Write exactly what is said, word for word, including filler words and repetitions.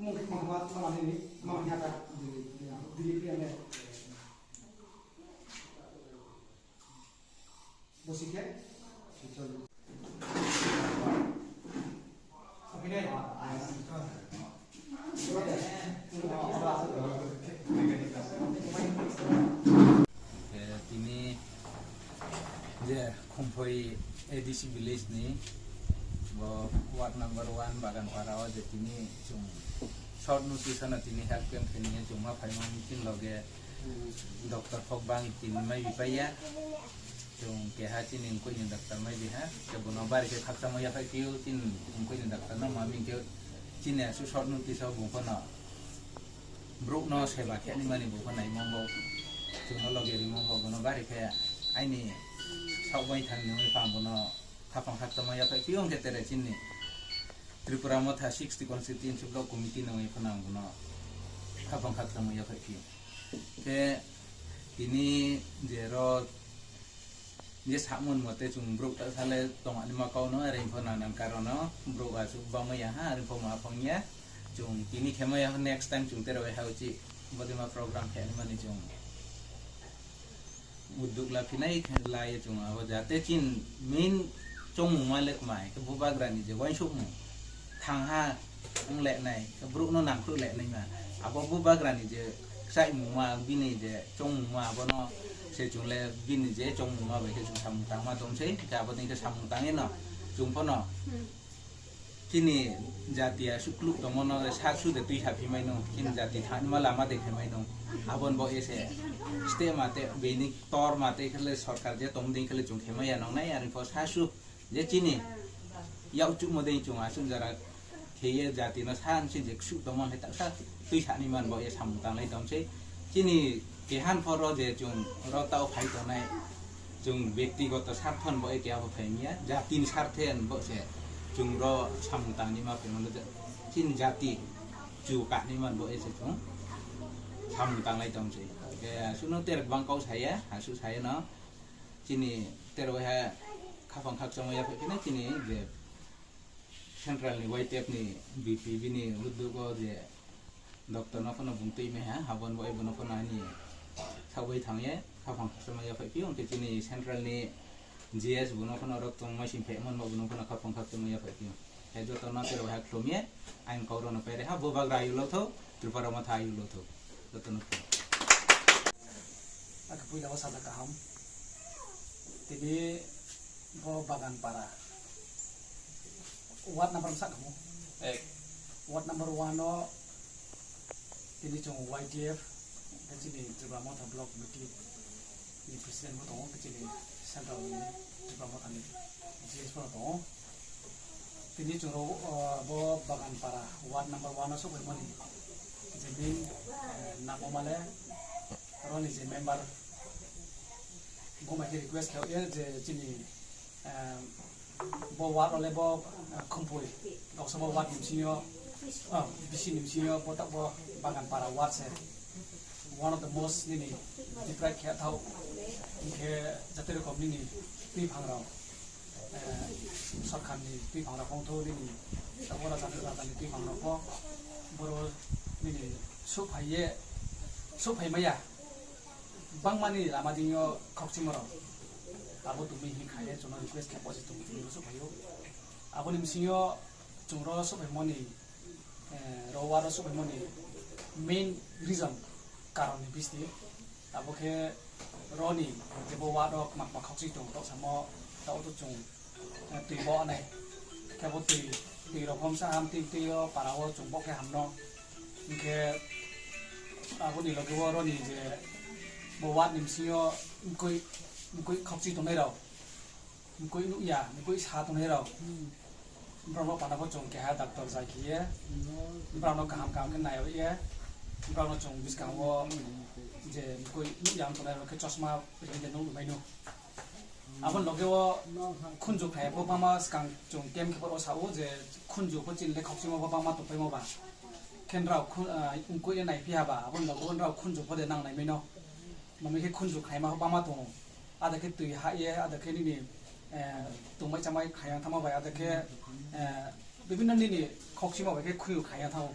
Mama, mama ini, mama nyata. Dili, dili, dili, dili. Bosike. Eh, tini je Khumphoi A D C village ni bo ward number one Baganpara o je tini chwng short notice ano tini health camp khe nini chwng ma phaima meeting loge doctor phok bang tini mai bipaiya. Chwng keha chini mkoini doctor mai biha, ke bono bari khe khakchangma yaphai phio chini mkoini doctor no ma ming khe chini asu short notice o bung phano bruk no seba khe ni mani bung phano naimung bo chwng no loge rimung bo bono bari khe aini sok bai thang ni pai phang bono khapang khakchangma yaphai phio hwnkhe tere chini Tripura Motha sixty constituency block committee no pai phano ang bono khapang khakchangma yaphai phio. Khe tini je ro je sakmon mote chwng borok ta sale tongani ma kau no, are pho nanan karon no borok aswk bamaya ha, are pho ma phang ya. Chwng tini khe maya next time chwng tero hai uchi bodima program khe ani mani chwng udduk la phinai khe lai chwng abo jate chin main chongmung ma le kmai khe bubagra ni je wansukmung thangha wng lenai, borokno nangkuk lenai ma. Abo bubagrani je chaimungma, bini je chongmungma, abono se chwng le bini je chongmungma bai khe chwng samung tangma tong se, hwnkhe abo dei khe samung tangwi no chwng phano chini jati aswk kluk tongmano sak su de twi sa phi mano, chini jati thangma lama de khe mano. Aboni bo ese step ma te bini tor ma te khe le sorkar je tong dei khe le chwng khe maya nongnai, ani pho sa su. Je chini yak chukmo dei chwng aswk jora kheye jati no sa si je ksuk tongma hai taksa twi sani man bo ye samung tanglai tong se. Chini kehan phoro je chwng ro tao phai tongnai chwng bektigoto sarthon bo ye keha bo phai miya, jatini sarthen bo se chwng ro samung tangni ma phai mano. Chini jati chu kani man bo ye se chwng samung tanglai tong se. Ke suno terek bang kau saya, asu saya no. Chini tero waiha khapang khakchangma yaphai kheno chini je central ni Y T F ni B P bini udduk o je doctor no phano bung twi maiha, habon bo ebo no phano ani sabai thangye khapang khakchangma yaphai phio, hwnkhe chini central ni G S bo no phano rok tong mai sing phe mon bo no phano khapang khakchangma yaphai phio. Hai joto no tero waiha khlumye ang kau rok no pere ha, bubagra ayu lo tho, Tripura Motha ayu lo tho. Joto no. Ang puila o sajak kaham. Tini bo Bagan Para. Ward number sak kamu? Ek. Ward number one o tini chwng Y T F, chini Tripura Motha Block Committee ni president bo tongo, chini central ni Tripura Motha ni G S bo tongo. Tini chwng rok, o, bo Bagan Para ward number one o sok phaimani. Je main, eh, namo male roni je member bo mai khe request khe je chini, eh, bo ward ole bo, eh, Khumpui. Kaisa bo ward ni bisingo, ah, bisi ni bisingo bo ta bo Bagan Para ward se. One of the most nini deprived khe thao. Hwnkhe jate rokom nini twi phangrok, eh, sorkar ni twi phangrok wngthu nini tabuk raja ni, raja ni twi phangrok bo boro nini suphaiye, suphai maya bangmani lama dingyo khokchimo rok abo tumi hin khaye chwngno request khe posi tumi tumi sukhaio. Aboni bisingo chwngno sukhaimoni, eh, ro waro sukhaimoni main reason, karon ni bisti. Abo khe roni je bo waro mak mak khokchi tong tok samo ta oto chwng, eh, twi bo anai. Khe bo twi, twi rok hom sa ham twi, twi o para o chwng bo khe hamno. Hwnkhe aboni loge o roni je bo ward ni bisingo mkoi, mkoi khokchi tongnai rok. Mkoi nukya, mkoi sa tongnai rok. Borok no pana bo chwng keha doctor jai khiye. Borok no kaham kaham khe naiwi ye. Borok no chwng bwskango je mkoi nukya wng tongnai rok khe chosma rinai de nuk nukmai no. Aboni loge o khunju khlai bo bama swkang chwng camp khe o sao je khunju pho chini le khokchimo bo bama tongpaimo ba. Khe nrao khu-, ah, mkoi nai phiya ba, aboni loge o nrao khunju pho de nang nai mano. Mami khe khunju khlaima bama tongo. Ada khe twi ha ye, ada khe nini, eh, tongmai chamai khlaiya thangma bai, ada khe, eh, bibinno nini khokchimo bai khe khuyu khlaiya thango.